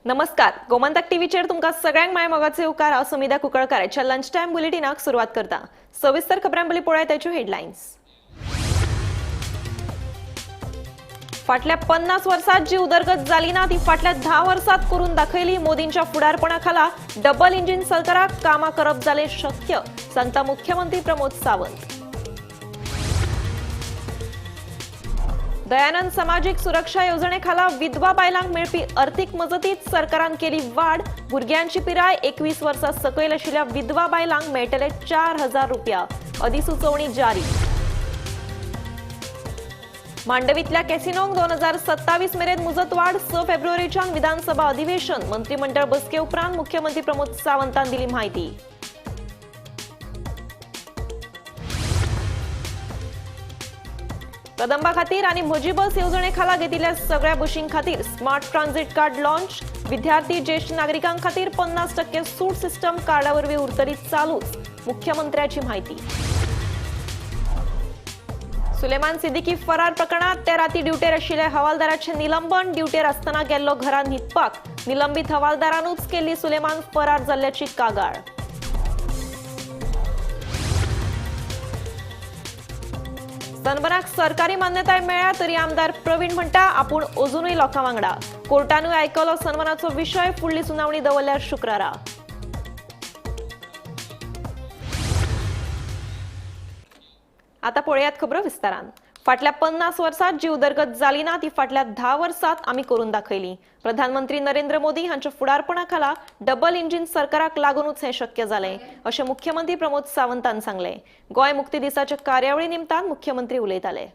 नमस्कार, गोमंतक टीव्हीचेर तुमकां सगळ्यांक माय मोगाचे उपकार. हांव सुमिधा कुंकळकार आयच्या लंच टायम बुलेटिनाक सुरवात करता. सविस्तर खबरां पयलीं पळोवया ताच्यो हेडलायन्स. फाटल्या 50 वर्सात जी उदरगत जाली ना ती फाटल्या 10 वर्सात करून दाखयली. मोदींच्या फुडारपणा खाला डबल इंजिन सरकाराक कामां करप जालें शक्य, सांगता मुख्यमंत्री प्रमोद सावंत. दयानंद समाजीक सुरक्षा येवजणेखाला विधवा बायलांक मेळपी अर्थीक मजतीत सरकारान केली वाड. भुरग्यांची पिराय 21 वर्सां सकयल आशिल्ल्या विधवा बायलांक मेळटले 4000 रुपया, अधिसुचोवणी जारी. मांडवीतल्या कॅसिनोंक 2027 मेरेन मुजतवाढ. 6 फेब्रुवारीच्यान विधानसभा अधिवेशन. मंत्रिमंडळ बसके उपरांत मुख्यमंत्री प्रमोद सावंतान दिली माहिती. कदंबा खातीर आनी म्हजी बस येवजणे खाला घेतिल्ल्या सगळ्या बशीं खातीर स्मार्ट ट्रान्झिट कार्ड लॉन्च. विद्यार्थी, ज्येष्ठ नागरिकां खातीर 50% सूट सिस्टम कार्डा वरवीं उरतली चालूच, मुख्यमंत्र्याची माहिती. सुलेमान सिद्दीकी फरार प्रकरणात ते राती ड्युटेर आशिल्ल्या हवालदाराचें निलंबन. ड्युटेर आसतना गेल्लो घरांत न्हिदपाक. निलंबीत हवालदारानूच केल्ली सुलेमान फरार जाल्ल्याची कागाळ. सनबर्नाक सरकारी मान्यताय मेळ्ळ्या तरी आमदार प्रवीण म्हणटा आपूण अजुनूय लोकां वांगडा. कोर्टानूय आयकलो सनबर्नाचो विशय. फुडली सुनावणी दवरल्यार शुक्रारा. आता पळयात खबरो विस्तारान. फाटल्या 50 वर्सात जी उदरगत जाली ना ती फाटल्या 10 वर्सात आमी करून दाखयली. प्रधानमंत्री नरेंद्र मोदी हांच्या फुडारपणा खाला डबल इंजिन सरकाराक लागूनच हें शक्य जालें, अशें मुख्यमंत्री प्रमोद सावंतान सांगलें. गोंय मुक्ती दिसाच्या कार्यावळी निमतान मुख्यमंत्री उलयताले.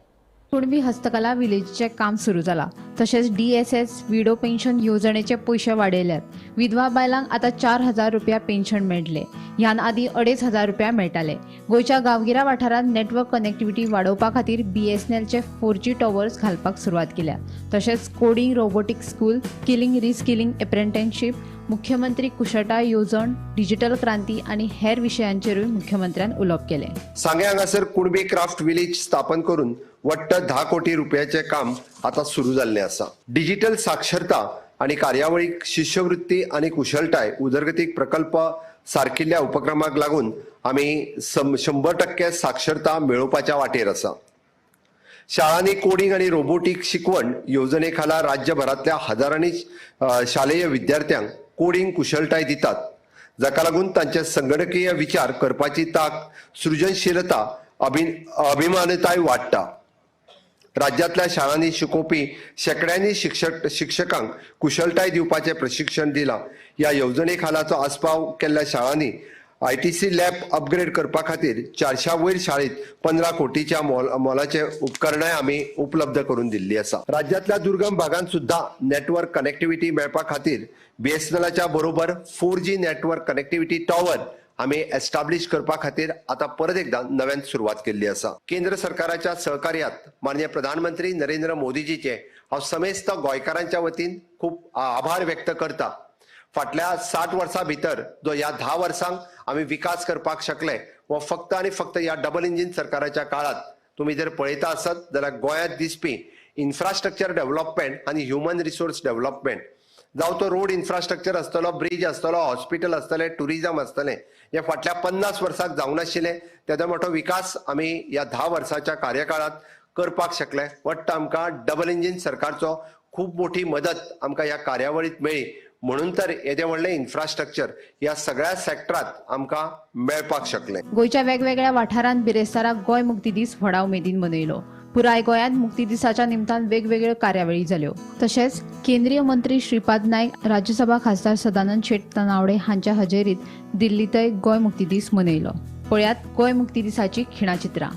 कुणबी हस्तकला विलेजीचें काम सुरू जालां. तशेंच DSS विडो पेन्शन येवजणेचे पयशे वाडयल्यात. विधवा बायलांक आतां 4000 रुपया पेन्शन मेळटले. ह्यान आदीं 2500 रुपया मेळटाले. गोंयच्या गांवगिऱ्या वाठारांत नेटवर्क कनेक्टिविटी वाडोवपा खातीर BSNLचे 4G towers घालपाक सुरवात केल्या. तशेंच coding, robotic school, skilling, reskilling, apprenticeship, मुख्यमंत्री कुशळटाय येवजण, डिजिटल क्रांती आनी हेर विशयांचेरूय मुख्यमंत्र्यान उलोवप केलें. सांगें हांगासर कुणबी क्राफ्ट विलेज स्थापन करून वट्ट 10 कोटी रुपयाचें काम आतां सुरू जाल्लें आसा. डिजिटल साक्षरता आनी कार्यावळीक शिश्यवृत्ती आनी कुशळटाय उदरगतीक प्रकल्प सारकिल्ल्या उपक्रमाक लागून आमी 100% साक्षरता मेळोवपाच्या वाटेर आसा. शाळांनी कोडिंग आनी रोबोटीक शिकवण येवजणे खाला राज्यभरांतल्या हजारांनी शालेय विद्यार्थ्यांक कोडिंग कुशळटाय दितात, जाका लागून तांचे संगणकीय विचार करपाची तांक, सृजनशीलता, अभिमानताय वाडटा. राज्यांतल्या शाळांनी शिकोवपी शेंकड्यांनी शिक्षकांक कुशळटाय दिवपाचें प्रशिक्षण दिलां. ह्या येवजणे खालाचो आस्पाव केल्ल्या शाळांनी ITC lab upgrade करपा खातीर 400 वयर शाळेत 15 कोटीच्या मोलाचे उपकरणांय आमी उपलब्ध करून दिल्ली आसा. राज्यांतल्या दुर्गम भागांत सुद्दां नेटवर्क कनेक्टिविटी मेळपा खातीर BSNLच्या बरोबर 4G network connectivity tower आमी एस्टाब्लिश करपा खातीर आतां परत एकदां नव्यान सुरवात केल्ली आसा. केंद्र सरकाराच्या सहकार्यात माननीय प्रधानमंत्री नरेंद्र मोदीजीचे हांव समेस्त गोंयकारांच्या वतीन खूब आभार व्यक्त करता. फाटल्या 60 वर्सां भितर जो ह्या 10 वर्सांक आमी विकास करपाक शकले हो फक्त आनी फक्त ह्या डबल इंजीन सरकाराच्या काळात. तुमी जर पळयता आसत जाल्यार गोंयांत दिसपी इन्फ्रास्ट्रक्चर डेव्हलपमेंट आनी ह्युमन रिसोर्स डेव्हलपमेंट, जावं तो रोड इन्फ्रास्ट्रक्चर आसतलो, ब्रिज आसतलो, हॉस्पिटल आसतलें, टुरिजम आसतलें, हें फाटल्या 50 वर्सांक जावंक नाशिल्लें. तेदो मोठो विकास आमी ह्या 10 वर्साच्या कार्यकाळांत करपाक शकले. वट्ट आमकां डबल इंजीन सरकारचो खूब मोठी मदत आमकां ह्या कार्यावळींत मेळ्ळी, म्हणून तर येदें व्हडलें इन्फ्रास्ट्रक्चर ह्या सगळ्या सेक्टरांत आमकां मेळपाक शकलें. गोंयच्या वेगवेगळ्या वाठारांत बिरेस्तारा गोंय मुक्ती दीस व्हडा उमेदीन मनयलो. पुराय गोंयांत मुक्ती दिसाच्या निमतान वेगवेगळ्यो कार्यावळी जाल्यो. तशेंच केंद्रीय मंत्री श्रीपाद नायक, राज्यसभा खासदार सदानंद शेट तानावडे हांच्या हजेरीत दिल्लींतय गोंय मुक्ती दीस मनयलो. पळयात गोंय मुक्ती दिसाची खिणाचित्रां.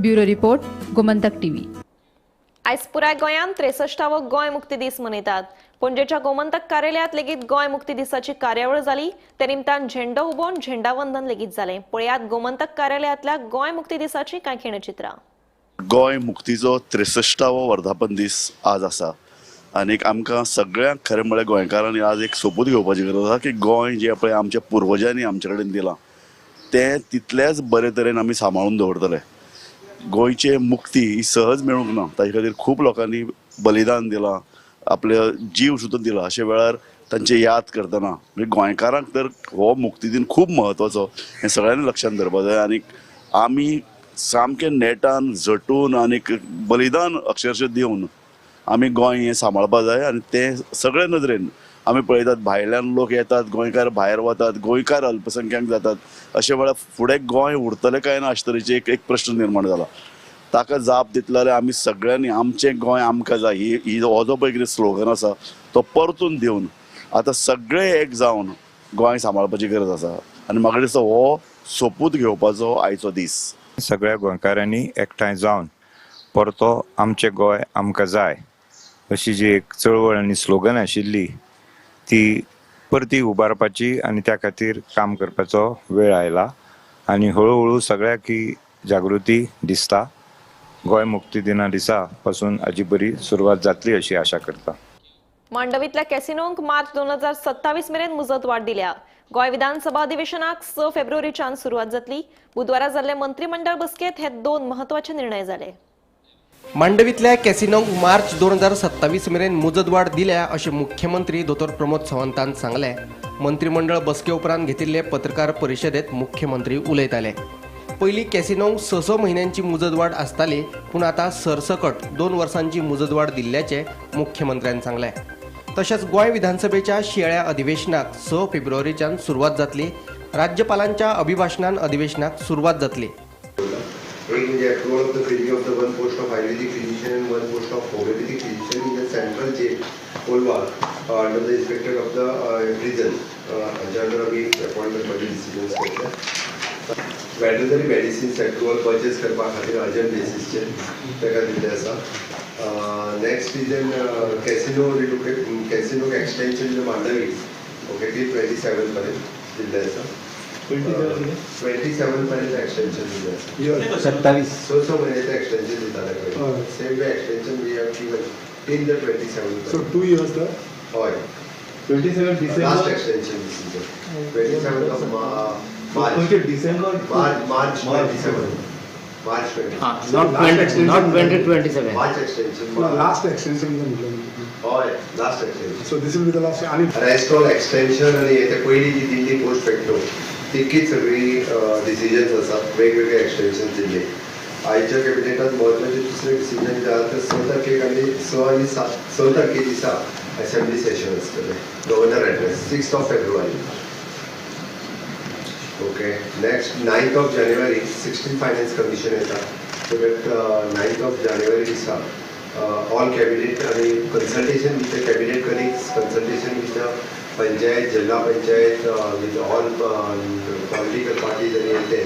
Bureau report, Gomantak TV. आयज पुराय गोंयांत 63वो गोंय मुक्ती दीस मनयतात. पणजेच्या गोमंतक कार्यालयांत लेगीत गोंय मुक्ती दिसाची कार्यावळ जाली. ते निमतान झेंडो उबोवन झेंडावंदन लेगीत जालें. पळयात गोमंतक कार्यालयांतल्या गोंय मुक्ती दिसाची कांय खिणचित्रां. गोंय मुक्तीचो 63वो वर्धापन दीस आज आसा आनीक आमकां सगळ्यांक खरें म्हळ्यार गोंयकारांनी आज एक सोपूत घेवपाची गरज आसा की गोंय जें पळय आमच्या पुर्वजांनी आमचे कडेन दिलां तें तितलेंच बरे तरेन आमी सांबाळून दवरतले. गोंयचे मुक्ती ही सहज मेळूंक ना, ताजे खातीर खूब लोकांनी बलिदान दिलां, आपले जीव सुद्दां दिला. अशे वेळार तांचे याद करतना म्हणजे गोंयकारांक तर हो मुक्ती दीन खूब म्हत्वाचो हें सगळ्यांनी लक्षांत धरपाक जाय. आनीक आमी सामकें नेटान झटून आनीक बलिदान अक्षरशः दिवन आमी गोंय हें सांबाळपाक जाय. आनी तें सगळे नदरेन आमी पळयतात, भायल्यान लोक येतात, गोंयकार भायर वतात, गोंयकार अल्पसंख्याक जातात. अशे वेळार फुडें गोंय उरतलें काय ना अशे तरेचे एक प्रश्न निर्माण जाला. ताका जाप दितले जाल्यार आमी सगळ्यांनी आमचें गोंय आमकां जाय ही हो जो पळय कितें स्लोगन आसा तो परतून दिवन आतां सगळे एक जावन गोंय सांबाळपाची गरज आसा. आनी म्हाका दिसता हो सोपूत घेवपाचो आयचो दीस. सगळ्या गोंयकारांनी एकठांय जावन परतो आमचें गोंय आमकां जाय अशी जी एक चळवळ आनी स्लोगन आशिल्ली ती परती उबारपाची आनी त्या खातीर काम करपाचो वेळ आयला. आनी हळुहळू सगळ्याक ही जागृती दिसता. गोंय मुक्ती दिना दिसा पासून हाजी बरी सुरवात जातली अशी आशा करता. मांडवींतल्या कॅसिनोंक मार्च 2027 मेरेन मुजत वाड दिल्या. गोंय विधानसभा अधिवेशनाक 6 फेब्रुवारीच्यान सुरवात जातली. बुधवारा जाल्ले मंत्रीमंडळ बसकेंत हे 2 महत्वाचे निर्णय जाले. मांडवींतल्या कॅसिनोंक मार्च 2027 मेरेन मुजतवाड दिल्या अशें मुख्यमंत्री दोतोर प्रमोद सावंतान सांगलें. मंत्रीमंडळ बसके उपरांत घेतिल्ले पत्रकार परिशदेंत मुख्यमंत्री उलयताले. पयलीं कॅसिनोंक 6-6 म्हयन्यांची मुजतवाड आसताली, पूण आतां सरसकट 2 वर्सांची मुजतवाड दिल्ल्याचें मुख्यमंत्र्यान सांगलें. तशेंच गोंय विधानसभेच्या शिंयाळ्या अधिवेशनाक 6 फेब्रुवारीच्यान सुरवात जातली. राज्यपालांच्या अभिभाशणान अधिवेशनाक सुरवात जातली. एक म्हणजे approval of the filling of the 1 post of Ayurvedic physician and 1 post of homeopathic physician in the central jail Colva under the inspector of the prison हाच्या अंडर आमी अपॉयंट करपाचे डिसिजन्स घेतले. वेटरनरी मेडिसिन्स एप्रुवल परचेस करपा खातीर urgent बेसीसचेर ताका दिल्लें आसा. Next is an casino relocate casino extension in Mandovi okay ती 27 पर्यंत दिल्लें आसा. 27 पर्यंत एक्सटेंशन दिलें आसा. 27 6 म्हयन्याचें एक्सटेंशन दिताले पळय, same way extension we have given till the 27. So 2 years the हय 27 December last extension decision 27 of March. December March 27 March 20. Not 2027 March extension last extension म्हटलं. हय last extension. So this will be the last. आनी रेस्टॉल extension आनी ते पयलीं जी दिल्ली post facto तितकीच सगळी डिसिजन्स आसात, वेगवेगळे एक्सटेंशन दिल्ले. आयच्या कॅबिनेटात म्हत्वाचे दुसरे डिसिजन जे आसा ते 6 तारखेक आनी 6 आनी 7 6 तारखे दिसा असेंब्ली सेशन आसतलें. Governor address 6 February. Okay next 9 of January 16 finance commission येता. सो that 9 of जानेवारी दिसा ऑल कॅबिनेट आनी consultation with the cabinet colleagues, consultation with the panchayat, जिल्हा panchayat, with all political parties आनी ते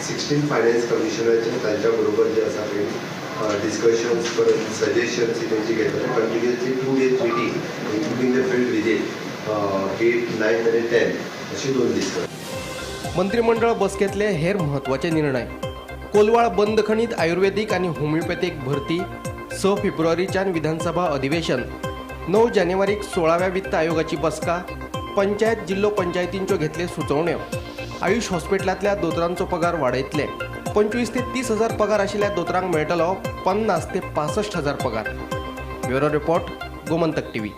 16 फायनान्स कमिशनाचे तांच्या बरोबर जे आसा पळय डिस्कशन्स परत सजेशन्स ही तेंची घेतले. Continuously 2 days meeting including the field visit 8, 9 आनी 10 अशी 2 दीस. मंत्रीमंडळ बसकेंतले हेर म्हत्वाचे निर्णय. कोलवाळ बंदखणीत आयुर्वेदीक आनी होमिओपॅथीक भरती, 6 फेब्रुवारीच्यान विधानसभा अधिवेशन, 9 जानेवारीक 16व्या वित्त आयोगाची बसका, पंचायत जिल्लो पंचायतींच्यो घेतले सुचोवण्यो, आयुष हॉस्पिटलांतल्या दोतोरांचो पगार वाडयतले, 25 ते 30 हजार पगार आशिल्ल्या दोतोरांक मेळटलो 50 ते 65 हजार पगार. Bureau report, Gomantak TV.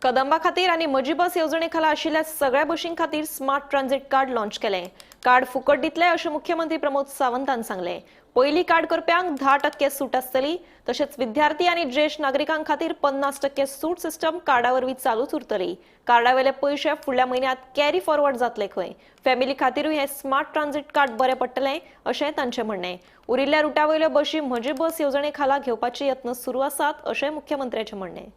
Kadamba खातीर आनी म्हजी बस येवजणे खाला आशिल्ल्या सगळ्या बशीं खातीर स्मार्ट ट्रान्झिट कार्ड लॉन्च केलें. कार्ड फुकट दितले अशें मुख्यमंत्री प्रमोद सावंतान सांगलें. पयली कार्ड करप्यांक 10% सूट आसतली. तशेंच विद्यार्थी आनी ज्येश्ठ नागरिकां खातीर 50% सूट सिस्टम कार्डा वरवीं चालूच उरतली. कार्डावेले पयशे फुडल्या म्हयन्यांत कॅरी फॉरवर्ड जातले खंय. फॅमिली खातीरूय हें स्मार्ट ट्रान्झिट कार्ड बरें पडटलें अशें तांचें म्हणणें. उरिल्ल्या रुटा वयल्यो बशी म्हजी बस येवजणे खाला घेवपाचे यत्न सुरू आसात अशें मुख्यमंत्र्याचें म्हणणें.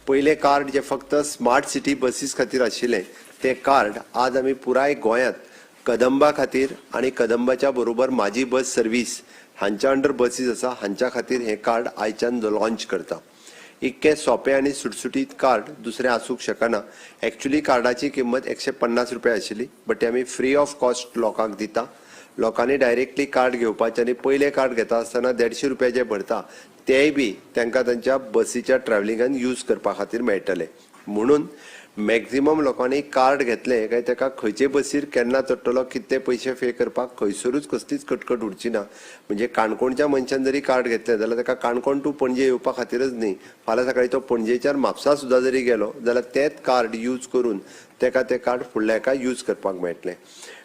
पयलें कार्ड जे फक्त स्मार्ट सिटी बसीस खातीर आशिल्लें तें कार्ड आज आमी पुराय गोंयांत कदंबा खातीर आनी कदंबाच्या बरोबर माझी बस सर्वीस हांच्या अंडर बसीस आसा हांच्या खातीर हें कार्ड आयच्यान लॉन्च करता. इतकें सोंपें आनी सुटसुटीत कार्ड दुसरें आसूंक शकना. एक्चुली कार्डाची किंमत 150 रुपया आशिल्ली, बट ते आमी फ्री ऑफ कॉस्ट लोकांक दिता. लोकांनी डायरेक्टली कार्ड घेवपाचें आनी पयलें कार्ड घेता आसतना 150 रुपया जे भरता तेय बी तांकां तांच्या बसीच्या ट्रॅवलिंगान यूज करपा खातीर मेळटले. म्हणून मॅक्झिमम लोकांनी कार्ड घेतलें काय ताका खंयचे बसीर केन्ना चडटलो, कितले पयशे पे करपाक खंयसरूच कसलीच कटकट उरची ना. म्हणजे काणकोणच्या मनशान जरी कार्ड घेतलें जाल्यार ताका काणकोण टू पणजे येवपा खातीरच न्ही, फाल्यां सकाळी तो पणजेच्यान म्हापसा सुद्दां जरी गेलो जाल्यार तेच कार्ड यूज करून ताका तें कार्ड फुडल्या हेका यूज करपाक मेळटलें.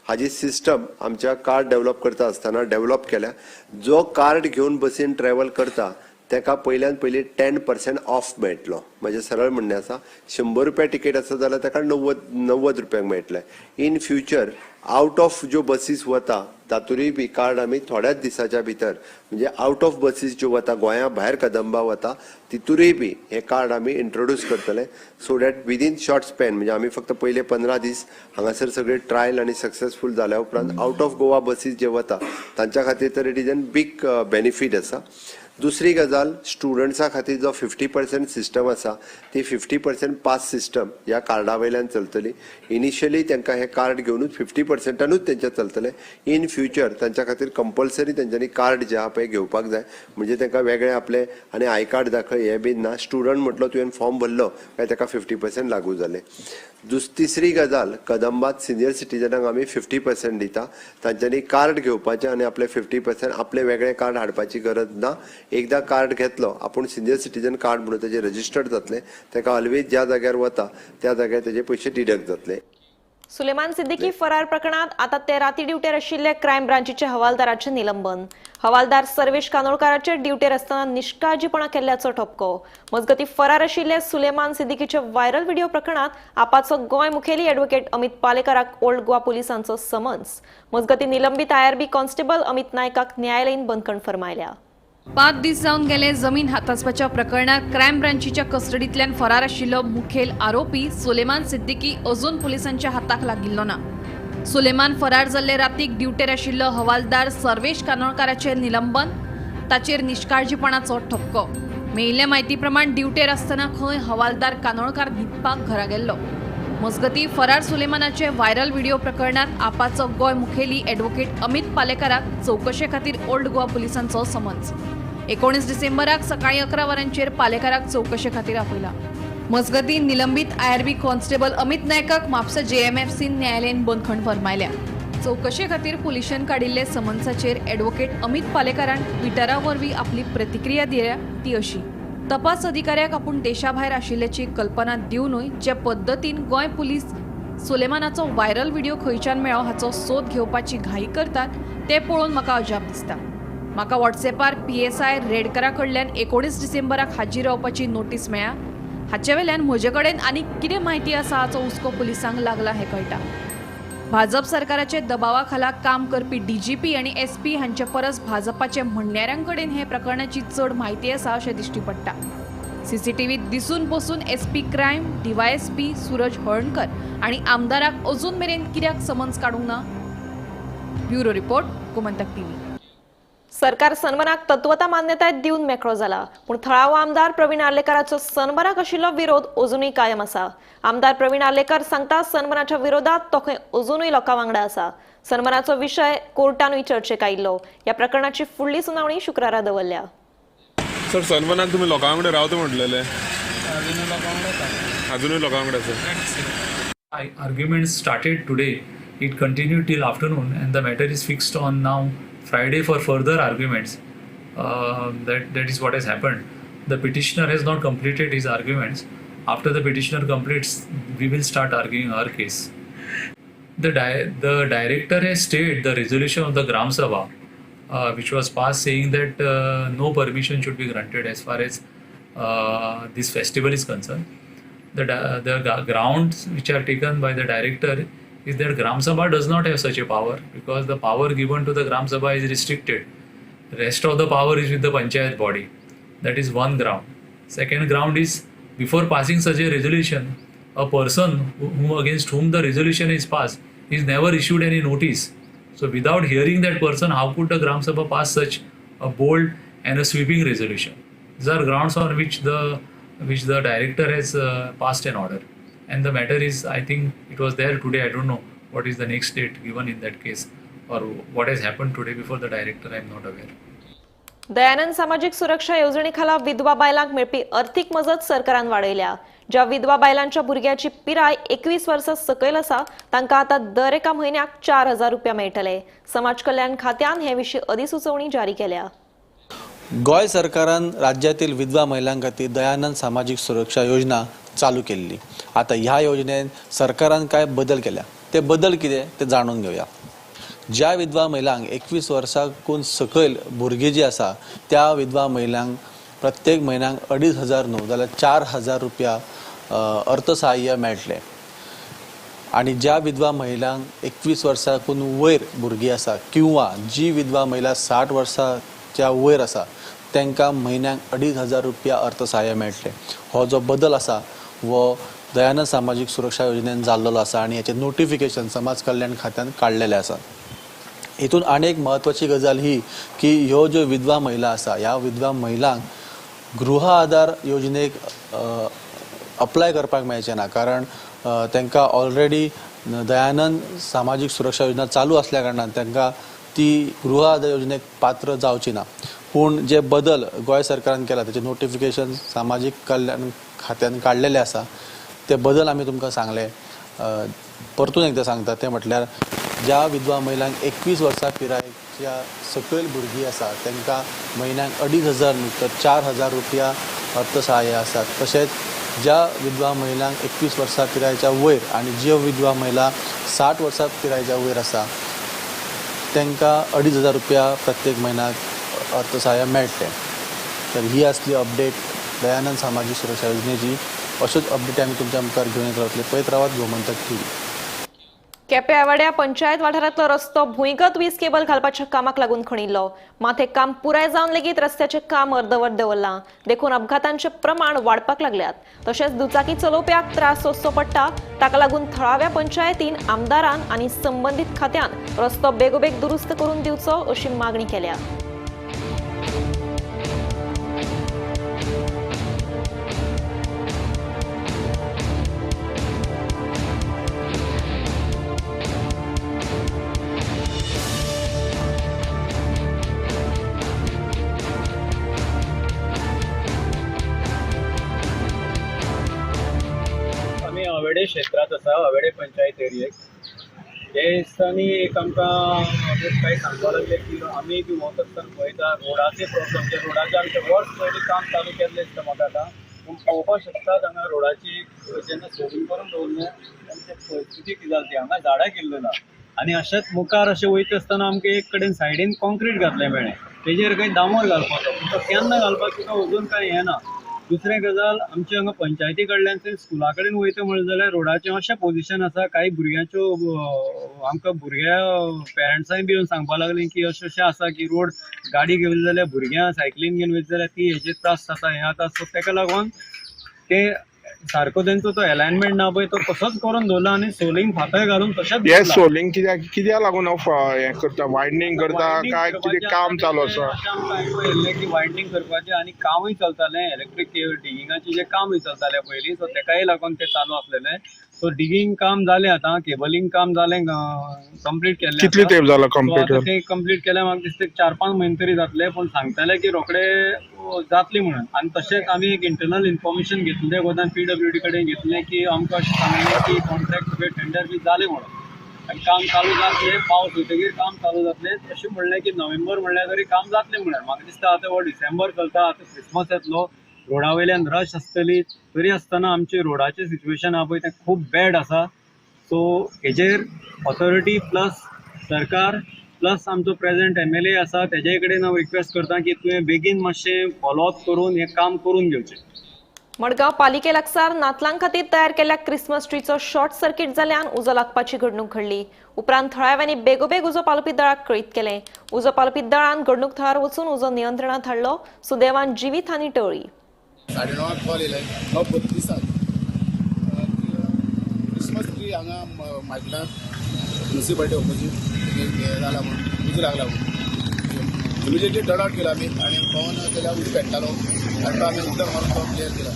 हाजी सिस्टम आमच्या कार्ड डेवलप करता आसतना डेवलप केल्या. जो कार्ड घेवन बसीन ट्रॅवल करता ताका पयल्यान पयलीं 10% ऑफ मेळटलो. म्हजें सरळ म्हणणें आसा, 100 रुपया तिकेट आसा जाल्यार ताका 90 रुपयांक मेळटलें. इन फ्युचर आवट ऑफ ज्यो बसीस वता तातूंय बी कार्ड आमी थोड्याच दिसाच्या भितर, म्हणजे आवट ऑफ बसीस ज्यो वता गोंया भायर कदंबा वता तितूरय बी हें कार्ड आमी इंट्रोड्यूस करतले, so that within short span, म्हणजे आमी फक्त पयले 15 दीस हांगासर सगळे ट्रायल आनी सक्सेसफूल जाल्या उपरांत आवट ऑफ गोवा बसीस जे वता तांच्या खातीर तर it is an big benefit आसा. दुसरी गजाल, स्टुडंट्सा खातीर जो 50% सिस्टम आसा ती 50% पास सिस्टम ह्या कार्डा वयल्यान चलतली. इनिशियली तांकां हें कार्ड घेवनूच 50%नूच तेंचें चलतलें. इन फ्युचर तांच्या खातीर कंपल्सरी तेंच्यांनी कार्ड जें आहा पळय घेवपाक जाय, म्हणजे तांकां वेगळें आपलें आनी I card दाखय हें बीन ना. स्टुडंट म्हटलो तुवें फॉर्म भरलो काय ताका 50% लागू जालें. तिसरी गजाल, कदंबात सिनियर सिटीजनांक आमी 50% दिता. तांच्यांनी कार्ड घेवपाचें आनी आपलें 50% आपलें वेगळें कार्ड हाडपाची गरज ना. एकदां कार्ड घेतलो आपूण सिनियर सिटीजन कार्ड म्हणून तेजें रजिस्टर्ड जातलें, ताका ऑलवेज ज्या जाग्यार वता त्या जाग्यार तेजे पयशे डिडक्ट जातले. सुलेमान सिद्दीकी फरार प्रकरणात आता ते राती ड्युटेर आशिल्ले क्रायम ब्रांचीचे हवालदाराचे निलंबन. हवालदार सर्वेश कानोळकाराचे ड्युटेर आसतना निष्काळजीपणा केल्ल्याचो ठपको. मजगती फरार आशिल्ले सुलेमान सिद्दीकीचे व्हायरल व्हिडिओ प्रकरणात आपाचो गोंय मुखेली ॲडव्होकेट अमित पालेकाराक ओल्ड गोवा पोलिसांचो समन्स. मजगती निलंबित आयआरबी कॉन्स्टेबल अमित नायकाक न्यायालयीन बंदखण फर्मायल्या. 5 दीस जावन गेले जमीन हातासपाच्या प्रकरणात क्रायम ब्रांचीच्या कस्टडींतल्यान फरार आशिल्लो मुखेल आरोपी सुलेमान सिद्दीकी अजून पुलिसांच्या हाताक लागिल्लो ना. सुलेमान फरार जाल्ले रातीक ड्युटेर आशिल्लो हवालदार सर्वेश कानोळकाराचेर निलंबन, ताचेर निष्काळजीपणाचो ठपको. मेळिल्ले म्हायती प्रमाण ड्युटेर आसतना खंय हवालदार कानोळकार न्हिदपाक घरा गेल्लो. मजगती फरार सुलेमानाचे व्हायरल व्हिडिओ प्रकरणात आपाचो गोंय मुखेली ॲडव्होकेट अमित पालेकाराक चवकशे खातीर ओल्ड गोवा पुलिसांचो समन्स. 19 डिसेंबराक सकाळी 11 वरांचेर पालेकाराक चवकशे खातीर आपयला. मजगती निलंबित आयआरबी कॉन्स्टेबल अमित नायकाक म्हापसा जेएमएफसीन न्यायालयीन बंदखण फर्मायल्या. चवकशे खातीर पुलिशेन काडिल्ले समन्साचेर ॲडव्होकेट अमित पालेकारान ट्विटरा वरवीं आपली प्रतिक्रिया दिल्या ती अशी: तपास अधिकाऱ्याक आपूण देशाभायर आशिल्ल्याची कल्पना दिवनूय जे पद्दतीन गोंय पुलीस सुलेमानाचो व्हायरल व्हिडिओ खंयच्यान मेळ्ळो हाचो सोद घेवपाची घाई करतात ते पळोवन म्हाका अजाप दिसता. म्हाका व्हॉट्सएपार PSI रेडकरा कडल्यान 19 डिसेंबराक हाजीर रावपाची नोटीस मेळ्ळ्या. हाचे वेल्यान म्हजे कडेन आनी कितें म्हायती आसा हाचो हुस्को पुलिसांक लागला हें कळटा. भाजप सरकाराचे दबावा खाला काम करपी DGP आनी SP हांचे परस भाजपाचे म्हणयाऱ्यां कडेन हे प्रकरणाची चड म्हायती आसा अशें दिश्टी पडटा. CCTVत दिसून बसून SP crime, DYSP Suraj Halarnkar आनी आमदाराक अजून मेरेन कित्याक समन्स काडूंक ना? Bureau report, Gomantak TV. सरकार सनबर्नाक तत्वता मान्यताय दिवन मेकळो जाला, पूण थळावो आमदार प्रवीण आर्लेकाराचो सनबर्नाक आशिल्लो विरोध अजुनूय कायम आसा. आमदार प्रवीण आर्लेकार सांगता सनबर्नाच्या विरोधात तो खंय अजुनूय लोकां वांगडा आसा. सनबर्नाचो विशय कोर्टानूय चर्चेक आयिल्लो. ह्या प्रकरणाची फुडली सुनावणी शुक्रारा दवरल्या. सर, सनबर्नाक तुमी लोकां वांगडा रावता म्हटलेले, अजुनूय लोकां वांगडा आसा. Arguments started today. It continued till afternoon, and the matter is fixed on now Friday for further arguments. That is what has happened. The petitioner has not completed his arguments. After the petitioner completes, we will start arguing our case. The director has stayed the resolution of the Gram Sabha, which was passed saying that no permission should be granted as far as this festival is concerned. The grounds which are taken by the director is that Gram Sabha does not have such a power, because the power given to the Gram Sabha is restricted. The rest of the power is with the panchayat body. That is one ground. Second ground is, before passing such a resolution, a person against whom the resolution is passed He is never issued any notice. So without hearing that person, how could the Gram Sabha pass such a bold and a sweeping resolution? These are grounds on which the director has passed an order. And the matter is, I think it was there today. I don't know what is the next date given in that case or what has happened today before the director, I am not aware. Dayanand सामाजिक सुरक्षा येवजणेखाला विधवा बायलांक मेळपी अर्थीक मजत सरकारान वाडयल्या. ज्या विधवा बायलांच्या भुरग्याची पिराय 21 वर्सां सकयल आसा तांकां आतां दर एका म्हयन्याक 4,000 रुपया मेळटले. समाज कल्याण खात्यान हे विशीं अधिसुचोवणी जारी केल्या. गोंय सरकारान राज्यातील विधवा महिलां खातीर दयानंद सामाजिक सुरक्षा योजना चालू केल्ली. आतां ह्या योजनेन सरकारान काय बदल केल्या, ते बदल कितें ते जाणून घेवया. ज्या विधवा महिलांक 21 वर्सांकून सकयल भुरगीं जी आसा त्या विधवा महिलांक प्रत्येक म्हयन्याक 2,500 न्हू जाल्यार 4,000 रुपया अर्थसहाय्य मेळटलें. आनी ज्या विधवा महिलांक 21 वर्सांकून वयर भुरगीं आसा किंवा जी विधवा महिला 60 वर्सांच्या वयर आसा तांकां म्हयन्याक 2,500 रुपया अर्थसहाय्य मेळटलें. हो जो बदल आसा हो दयानंद सामाजीक सुरक्षा योजनेन जाल्लो आसा आनी हेचें नोटिफिकेशन समाज कल्याण खात्यान काडलेलें आसा. हितून आनी एक म्हत्वाची गजाल ही की ह्यो ज्यो विधवा महिला आसा ह्या विधवा महिलांक गृह आधार योजनेक अप्लाय करपाक मेळचें ना, कारण तांकां ऑलरेडी दयानंद सामाजीक सुरक्षा योजना चालू आसल्या कारणान तांकां ती गृह आधार योजनेक पात्र जावची ना. पूण जे बदल गोंय सरकारान केला तेचे नोटिफिकेशन सामाजीक कल्याण खात्यान काडलेले आसा ते बदल आमी तुमकां सांगले. परतून एकदां सांगता ते म्हटल्यार ज्या विधवा महिलांक 21 वर्सां पिरायेच्या सकयल भुरगीं आसा तांकां म्हयन्याक 2,500 न्हू तर 4,000 रुपया अर्थसहाय्य आसा. तशेंच ज्या विधवा महिलांक 21 वर्सां पिरायेच्या वयर आनी ज्यो विधवा महिला 60 वर्सां पिरायेच्या वयर आसा तांकां 2,500 रुपया प्रत्येक म्हयन्याक अर्थसहाय्य मेळटलें. तर ही आसली अपडेट दयानंद सामाजीक सुरक्षा योजनेची. अश्योच अपडेट आमी तुमच्या मुखार घेवन येत रावतले. पळयत रावात गोमंतक टीव्ही. केपें आवाड्या पंचायत वाठारांतलो रस्तो भुंयगत वीज केबल घालपाच्या कामाक लागून खणिल्लो. मात हें काम पुराय जावन लेगीत रस्त्याचें काम अर्दवट दवरलां, देखून अपघातांचें प्रमाण वाडपाक लागल्यात. तशेंच दुचाकी चलोवप्याक त्रास सोंसचो पडटा. ताका लागून थळाव्या पंचायतीन, आमदारान आनी संबंदीत खात्यान रस्तो बेगोबेग दुरुस्त करून दिवचो अशी मागणी केल्या. अवेडे क्षेत्रांत आसा, अवेडे पंचायत एरियेक. हे दिसांनी एक आमकां काय सांगपाक लागले की आमी बी वता आसतना पळयता रोडाचे प्रॉब्लम. जे रोडाचे आमचे वर्स पयलीं काम चालू केल्लें दिसता म्हाका आतां, पूण पळोवपाक शकतात हांगा रोडाची जेन्ना सोडून करून दवरलें तेन्ना परिस्थिती कितें जाली ती. हांगा झाडां केल्लो ना आनी अशेंच मुखार अशें वयता आसतना आमकां एक कडेन सायडीन कॉन्क्रीट घातलें मेळ्ळें, तेजेर खंय डांबर घालपाचो, पूण तो केन्ना घालपाचो तो अजून कांय हें ना. दुसरें गजाल आमचे हांगा पंचायती कडल्यान स्कुला कडेन वयता म्हणलें जाल्यार रोडाचें अशें पोजिशन आसा, कांय भुरग्यांच्यो आमकां भुरग्या पेरंट्सांय बी येवन सांगपाक लागलीं की अशें अशें आसा की रोड गाडी घेवन जाल्यार भुरग्यां सायकलीन घेवन वयता जाल्यार ती हेजेर त्रास जाता हें जाता. सो तेका लागून ते सारको तेंचो तो एलायनमेंट ना पळय तो तसोच करून दवरला आनी सोलिंग फातर घालून तशेंच हे सोलिंग कित्याक लागून हें करता, वायडनींग करता काय कितें काम चालू आसा? अशें आमकां आयकूंक येयल्लें की वायडनींग करपाचें आनी कामूय चलतालें, इलेक्ट्रीक डिगिंगाचें जें कामूय चलतालें पयलीं, सो तेकाय लागून तें चालू आसलेलें. सो डिगींग काम जालें आतां, केबलिंग काम जालें कंप्लीट केल्लें. कितले तेंप जालो कंप्लीट? तें कंप्लीट केलें म्हाका दिसता 4-5 म्हयने तरी जातले, पूण सांगताले की रोखडे जातली म्हणून. आनी तशेंच आमी एक इंटरनल इन्फॉर्मेशन घेतलें गोदान PWD कडेन घेतलें की आमकां अशें सांगलें की कॉन्ट्रॅक्ट टेंडर बी जालें म्हणून आनी काम चालू जातलें, पावस वयतकीर काम चालू जातलें अशें म्हणलें की नोव्हेंबर म्हणल्यार तरी काम जातलें म्हणून. म्हाका दिसता आतां हो डिसेंबर चलता, आतां क्रिसमस येतलो, रोडा वयल्यान रश आसतली, तरी आसतना आमचें रोडाचें सिट्युएशन आहा पळय तें खूब बॅड आसा. सो हेजेर ऑथॉरिटी प्लस सरकार प्लस आमचो प्रेजेंट MLA आसा तेजे कडेन हांव रिक्वेस्ट करता की तुवें बेगीन मातशें फॉलोअप करून हें काम करून घेवचें. मडगांव पालिके लागसार नातलां खातीर तयार केल्ल्या क्रिसमस ट्रीचो शॉर्ट सर्किट जाल्यान उजो लागपाची घडणूक घडली. उपरांत थळाव्यांनी बेगोबेग उजो पालोवपी दळाक कळीत केलें. उजो पालोवपी दळान घडणूक थळार वचून उजो नियंत्रणांत हाडलो. सुदैवान जिवीत हानी टळ्ळी. 9:30 कॉल येयले, 9:32 क्रिसमस ट्री हांगा मायकलान म्युन्सिपाल्टी ऑपोजीट हें जाला म्हणून उजो लागला म्हणून इमिजिएटली डन आउट केलो आमी आनी पवन केल्यार उजो पेट्टालो आनी तो आमी उदक मारून तो क्लियर केला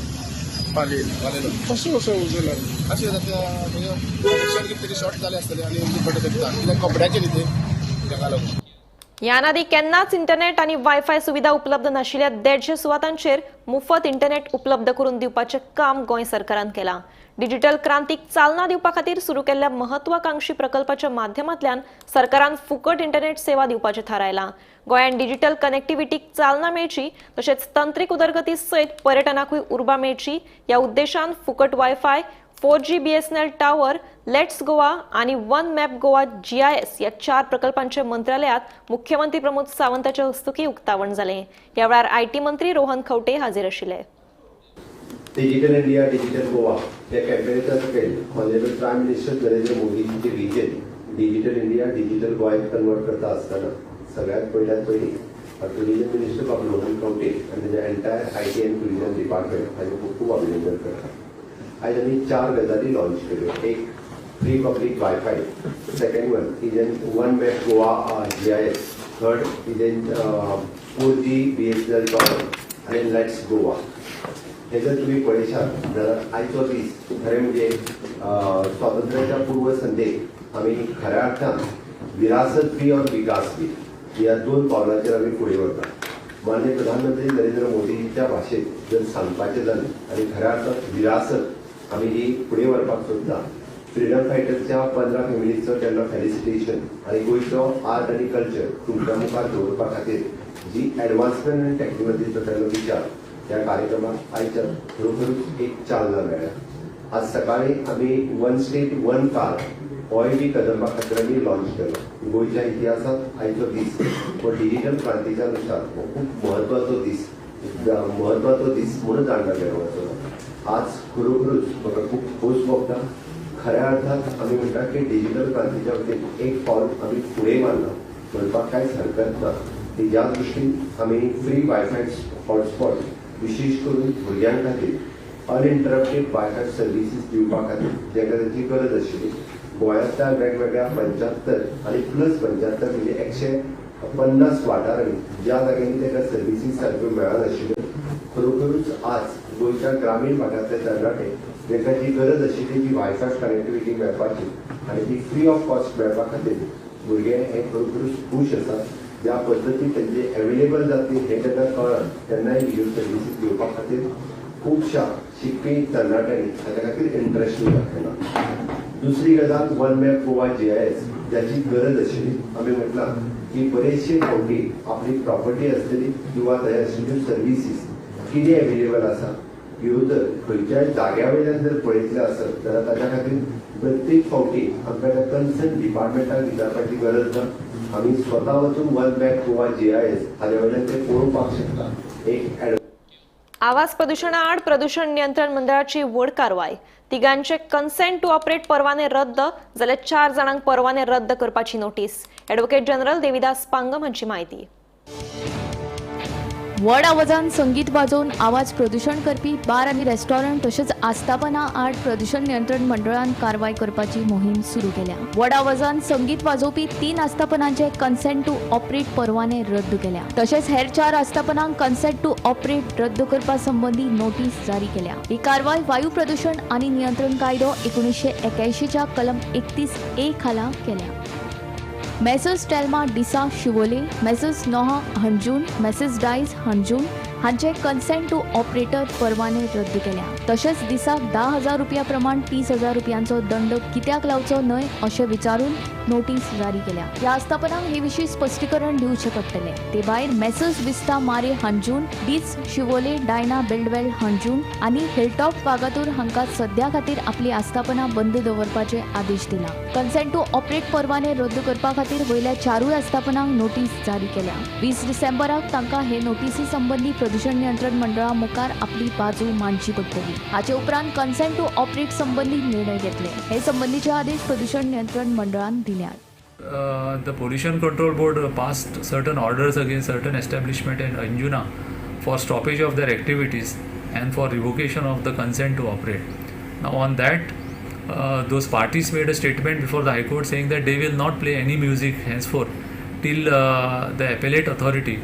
पालयलो. कसो कसो उजो लागलो? अशें जाता, कनेक्शन कितें तरी शॉर्ट जालें आसतलें आनी उजो पेटत कित्याक कपड्याचेर न्ही तें, ताका लागून. ह्यान आदी केन्नाच इंटरनेट आनी वायफाय सुविधा उपलब्ध नाशिल्ल्या 150 सुवातांचेर मुफत इंटरनेट उपलब्ध करून दिवपाचें काम गोंय सरकारान केलां. डिजिटल क्रांतीक चालना दिवपा खातीर सुरू केल्ल्या महत्वाकांक्षी प्रकल्पाच्या माध्यमांतल्यान सरकारान फुकट इंटरनेट सेवा दिवपाचें थारायलां. गोंयांत डिजिटल कनेक्टिव्हिटीक चालना मेळची तशेंच तंत्रीक उदरगती सयत पर्यटनाकूय उर्बा मेळची ह्या उद्देशान फुकट wifi, 4G BSNL tower, let's Goa आनी वन मॅप गोवा GIS ह्या 4 प्रकल्पांचे मंत्रालयात मुख्यमंत्री प्रमोद सावंताच्या हस्तुकीं उक्तावण जालें. ह्या वेळार IT मंत्री रोहन खंवटे हाजीर आशिल्ले. डिजिटल इंडिया डिजिटल गोवा या कॅम्पेनाच्या सकयल ऑनरेबल प्रायम मिनिस्टर नरेंद्र मोदीजीचे vision digital India digital Goa convert करता आसतना सगळ्यात पयल्यात पयलीं टुरिजम मिनिस्टर बाब रोहन खंवटे आनी तेजे entire IT and tourism department हाजें खूब खूब अभिनंदन करता. आयज आमी 4 गजाली लॉन्च केल्यो. एक free public wifi, second one is an one map Goa GIS, third is an 4G BSNL tower आनी let's Goa. हे जर तुमी पळयशात जाल्यार आयचो दीस खरें म्हणजे स्वातंत्र्याच्या पूर्वसंध्येक आमी खऱ्या अर्थान विरासत बी और विकास बी ह्या 2 पावलांचेर आमी फुडें वता. माननीय प्रधानमंत्री नरेंद्र मोदींच्या भाशेंत जर सांगपाचें जालें आनी खऱ्या अर्थान विरासत आमी ही फुडें व्हरपाक सोदता. फ्रिडम फायटर्सच्या 15 फॅमिलीचो केल्लो फेलिसिटेशन आनी गोंयचो आर्ट आनी कल्चर तुमच्या मुखार दवरपा खातीर जी एडवान्समेंट आनी टॅक्नॉलॉजीचो केल्लो विचार ह्या कार्यक्रमाक आयच्या खरोखरूच एक चालना मेळ्ळ्या. आज सकाळी आमी वन स्टेट वन कार्ड होय बी कदंबा खातीर आमी लॉन्च केलो. गोंयच्या इतिहासांत आयचो दीस हो डिजिटल क्रांतीच्या नुसार हो खूब म्हत्वाचो दीस म्हणून जाणला गेलो वतलो. आज खरोखरूच म्हाका खूब खोस भोगता. खऱ्या अर्थान आमी म्हणटा की डिजिटल क्रांतीच्या वतीन एक पावल आमी फुडें मारलां म्हणपाक कांयच हरकत ना. ती ज्या दृश्टीन आमी फ्री वायफाय हॉटस्पॉट विशेष करून भुरग्यां खातीर अनइंटरप्टेड वायफाय सर्विसीस दिवपा खातीर जाका तांची गरज आशिल्ली गोंयांतल्या वेगवेगळ्या 75 आनी प्लस 75 म्हणजे 150 वाठारांनी ज्या जाग्यांनी ताका सर्विसीस सारक्यो मेळनाशिल्ल्यो खरोखरूच आज गोंयच्या ग्रामीण भागांतले तरणाटे जांकां जी गरज आशिल्ली ती वायफाय कनेक्टिविटी मेळपाची आनी ती फ्री ऑफ कॉस्ट मेळपा खातीर भुरगे हे खरोखरूच खूश आसात. ज्या पद्दतीन तेंचे एवेलेबल जातली हें जेन्ना कळ्ळां तेन्नाय ह्यो सर्विसीस दिवपा खातीर खुबश्या शिकपी तरणाट्यांनी ताच्या खातीर इंट्रस्ट दाखयला. दुसरी गजाल वन मॅप गोवा GIS ज्याची गरज आशिल्ली. आमी म्हटलां की बरेचशे फावटी आपली प्रॉपर्टी आसतली किंवा थंय आशिल्ल्यो सर्विसीस कितें एवेलेबल आसा ह्यो जर खंयच्याय जाग्या वयल्यान जर पळयतले आसत जाल्यार ताच्या खातीर प्रत्येक फावटी आमकां त्या कन्सर्न डिपार्टमेंटाक विचारपाची गरज ना. आमी स्वता वचून वन मॅप गोवा GIS हाज्या वयल्यान ते पळोवपाक शकता. एक आवाज प्रदूषणा आड प्रदूषण नियंत्रण मंडळाची व्हड कारवाय. तिगांचे कन्सेंट टू ऑपरेट परवाने रद्द जाल्यार 4 जाणांक परवाने रद्द करपाची notice. Advocate general Devidas Pangam हांची म्हायती. व्हड आवाजान संगीत वाजोवन आवाज प्रदूषण करपी बार आनी रेस्टॉरंट तशेंच आस्थापना आड प्रदूषण नियंत्रण मंडळान कारवाय करपाची मोहीम सुरू केल्या. व्हड आवाजान संगीत वाजोवपी 3 आस्थापनांचे कन्सेंट टू ऑपरेट परवाने रद्द केल्या. तशेंच हेर 4 आस्थापनांक कन्सेंट टू ऑपरेट रद्द करपा संबंदी नोटीस जारी केल्या. ही कारवाय वायू प्रदूषण आनी नियंत्रण कायदो 1981च्या कलम 31A खाला केल्या. Messrs Telma D'Sa Siolim, Messrs Noah Anjuna, Messrs Dias Anjuna हांचे कन्सेंट टू ऑपरेटर परवाने रद्द केल्या. तशेंच दिसाक 10,000 रुपया प्रमाण 30,000 रुपयांचो दंड कित्याक लावचो न्हय अशें विचारून नोटीस जारी केल्या. ह्या आस्थापनांक हे विशीं स्पश्टीकरण दिवचें पडटलें. ते भायर Messrs Vista Mare Anjuna, Dias Siolim, Diana Buildwell Anjuna आनी हिलटॉप वागातूर हांकां सद्या खातीर आपली आस्थापना बंद दवरपाचे आदेश दिला. कन्सेंट टू ऑपरेट परवाने रद्द करपा खातीर वयल्या 4 आस्थापनांक नोटीस जारी केल्या. 20 डिसेंबराक तांकां हे नोटीसी संबंदी प्रदूषण नियंत्रण मंडळा मुखार आपली बाजू मांडची पडटली. हाचे उपरांत कन्सेंट टू ऑपरेट संबंदी निर्णय घेतले. हे संबंदीचे आदेश प्रदूषण नियंत्रण मंडळान दिल्यात. The Pollution Control Board passed certain orders against certain establishment in Anjuna for stoppage of their activities and for revocation of the consent to operate. Now on that, Those parties made a statement before the High Court saying that they will not play any music henceforth till the appellate authority,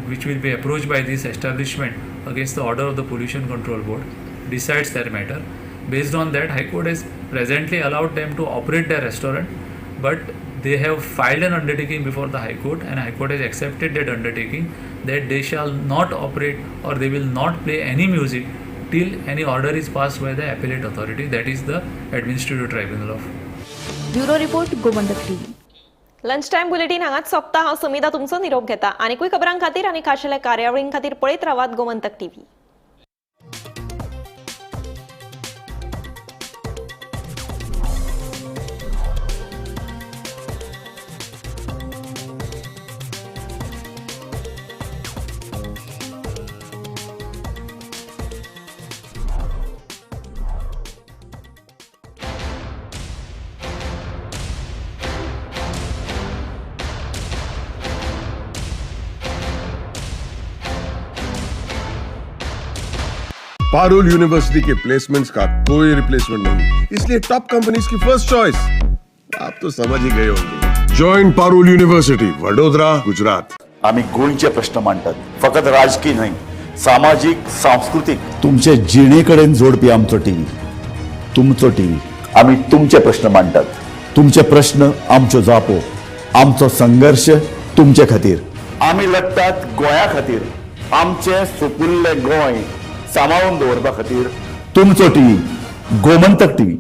which will be approached by this establishment against the order of the Pollution Control Board, decides their matter. Based on that, High Court has presently allowed them to operate their restaurant, but they have filed an undertaking before the High Court, and High Court has accepted that undertaking that they shall not operate or they will not play any music till any order is passed by the appellate authority, that is the Administrative Tribunal of. Bureau report, Gomantak TV. Lunch time bulletin हांगाच सोंपता. हांव समिता तुमचो निरोप घेता. आनीकूय खबरां खातीर आनी खाशेल्या कार्यावळीं खातीर पळयत रावात Gomantak TV. Parul university K placements का कोई रिप्लेसमेंट नहीं, इसलिए टॉप कंपनीज की फर्स्ट चॉइस। आप तो समझ ही गए होंगे। Join Parul university, Vadodara, Gujarat. आमी गोंयचे प्रश्न मांडटात, फकत राजकीय न्हय, सामाजीक, सांस्कृतीक, तुमचे जिणे कडेन जोडपी आमचो टीव्ही, तुमचो टीव्ही। आमी तुमचे प्रश्न मांडटात, तुमचे प्रश्न आमच्यो जापो, आमचो संघर्श तुमचे खातीर। आमी लढटात गोंया खातीर, आमचें सुपुल्लें गोंय सांबाळून दवरपा खातीर। तुमचो टीव्ही, गोमंतक टीव्ही।